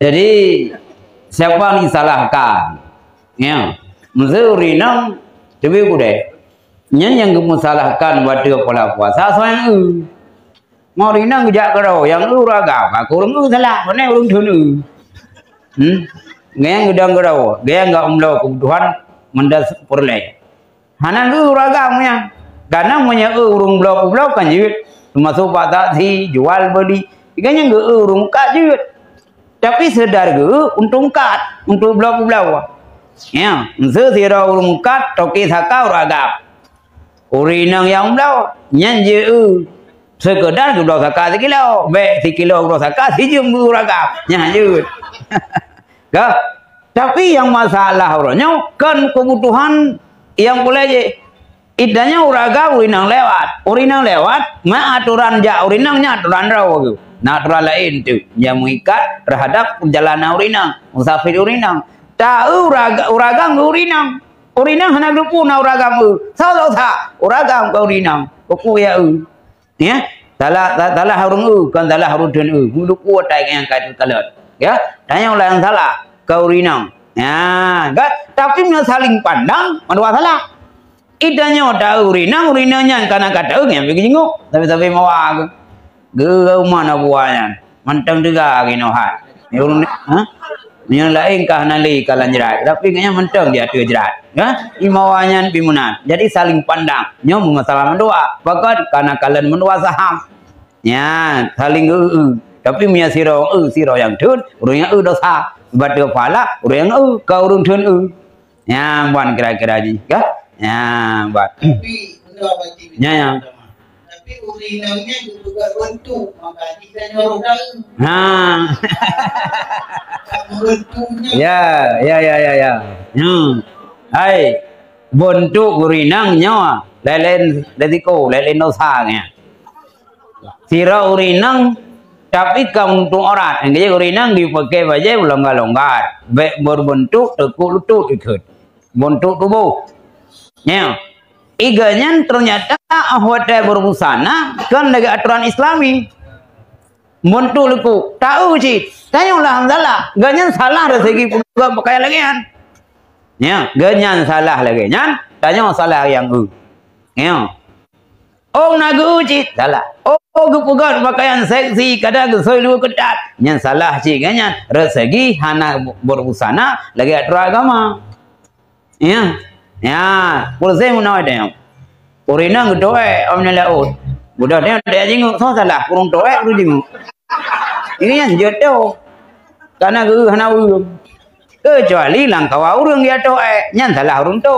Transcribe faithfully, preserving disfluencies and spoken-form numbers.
Jadi, siapa yang disalahkan? Ya, mesti ureueng inong teubiet gudée. Nyan nyang geumeusalahkan watée pola puasa soe nyang eu. Mau ureueng inong geujak keudroe, nyang eu ureueng agam, ka ureueng eu salah, pane ureueng thon eu. Hmm? Nyang geudong keudroe, nyang gak umlo keubutuhan meunan peureulée. Hana geu ureueng agam nyan. Karena meunyoe eu ureueng bloe peubloe kan jeuet. Teumasuk bak taksi, jual beli. Tiga nyan geu ureueng meukat jeuet. Tapi seudar geu untuk meukat, untuk bloe peubloe. Ya, meuseu sidroe ureueng meukat, toke saka ureueng agam. Ureueng inong nyang bloe, nyan jeu. Sekedar geubloe saka sikilo, bék sikilo geubloe saka, sijeuem geu ureueng agam. Nyan jeuet. Ka? Tapi nyang masalah uroe nyoe kon keubutuhan nyang peureulée jih. Idanya ureueng agam ureueng inong lewat. Ureueng inong lewat, ma atoran jak ureueng inong nyan atoran droe geuh. Na atoran laén teuk nyang meuikat terhadap peurjalanan ureueng inong, musafir ureueng inong. Ta eu ureueng aga-, ureueng agam keu ureueng inong. Ureueng inong hana geupeu na ureueng agam eu. Soe dosa? Ureueng agam keu ureueng inong. Peue ya eu. Ya, salah, sa-, salah ureueng eu, kon salah ureueng thon eu. Meulukue tai nyang ka teukalon. Ya, tanyoe lah nyang salah, ka ureueng inong. Ya, kan? Tapi meunyoe saling pandang, mandua salah. Itanyoe ta eu ureueng inong, ureueng inong nyan kana ka ta eu, nyang pi geujingok. Tapi-tapi mawa ke. Geu-, geu-, mana buah nyan. Mantong teuga inoe hai. Nyoe, ha? Nyoe laén ka hana lé ka lam jrat, tapi nyan mantong di ateueh jrat. Ha? Imawa nyan pi meunan. Jadi saling pandang. Nyoe meumasalah mandua. Pakon kana kalon mandua saham. Nyan, saling eu-eu. Tapi meunyoe sidroe eu, sidroe nyang thon, ureueng nyang eu dosa. Sebab teuh pahala, ureueng nyang eu, ka ureueng thon eu. Nyan ban kira-kira jih, ka? Nyan ban. Tapi, enggak bagi Nyan, nyan. Tapi ureueng inong nyan geupeugah beuntuk, maka jih tanyoe roh daun. Ha. Beuntuk nyan. Ya, ya, ya, ya, ya. Hmm. Hai, beuntuk ureueng inong nyoe, laén-laén risiko, laén-laén dosa nyan. Sidroe ureueng inong, tapi ka untuk aurat. Nyang keuh ureueng inong dipakai bajée beulonggar-longgar. Bék berbentuk teukuk lutut ikheun. Bentuk tuboh. Nyan. Iga nyan ternyata ah watée berbusana kon lagée atoran Islami. Bentuk leuku, ta eu cit. Tanyoe lah salah. Ganyan salah dari segi peugah pakaian lagée nyan. Ya, ganyan salah lagée nyan. Tanyoe salah nyang eu. Ya. Oh, na geu cit salah. Oh, geupeugah pakaian seksi, kadang geusôi luweue keutat. Nyan salah cit ganyan. Dari segi hana berbusana lagée atoran agama. Ya. Ya, pulsa meunoe deh. Ureueng inong geutoe, om nyan laôt. Budak nyan dia jinguk, soe salah? Ureueng toe, ureueng jinguk. Ini nyan jeuet tu. Karena geu hana ureueng. Kecuali lam kawan ureueng dia toe, nyan salah ureueng tu.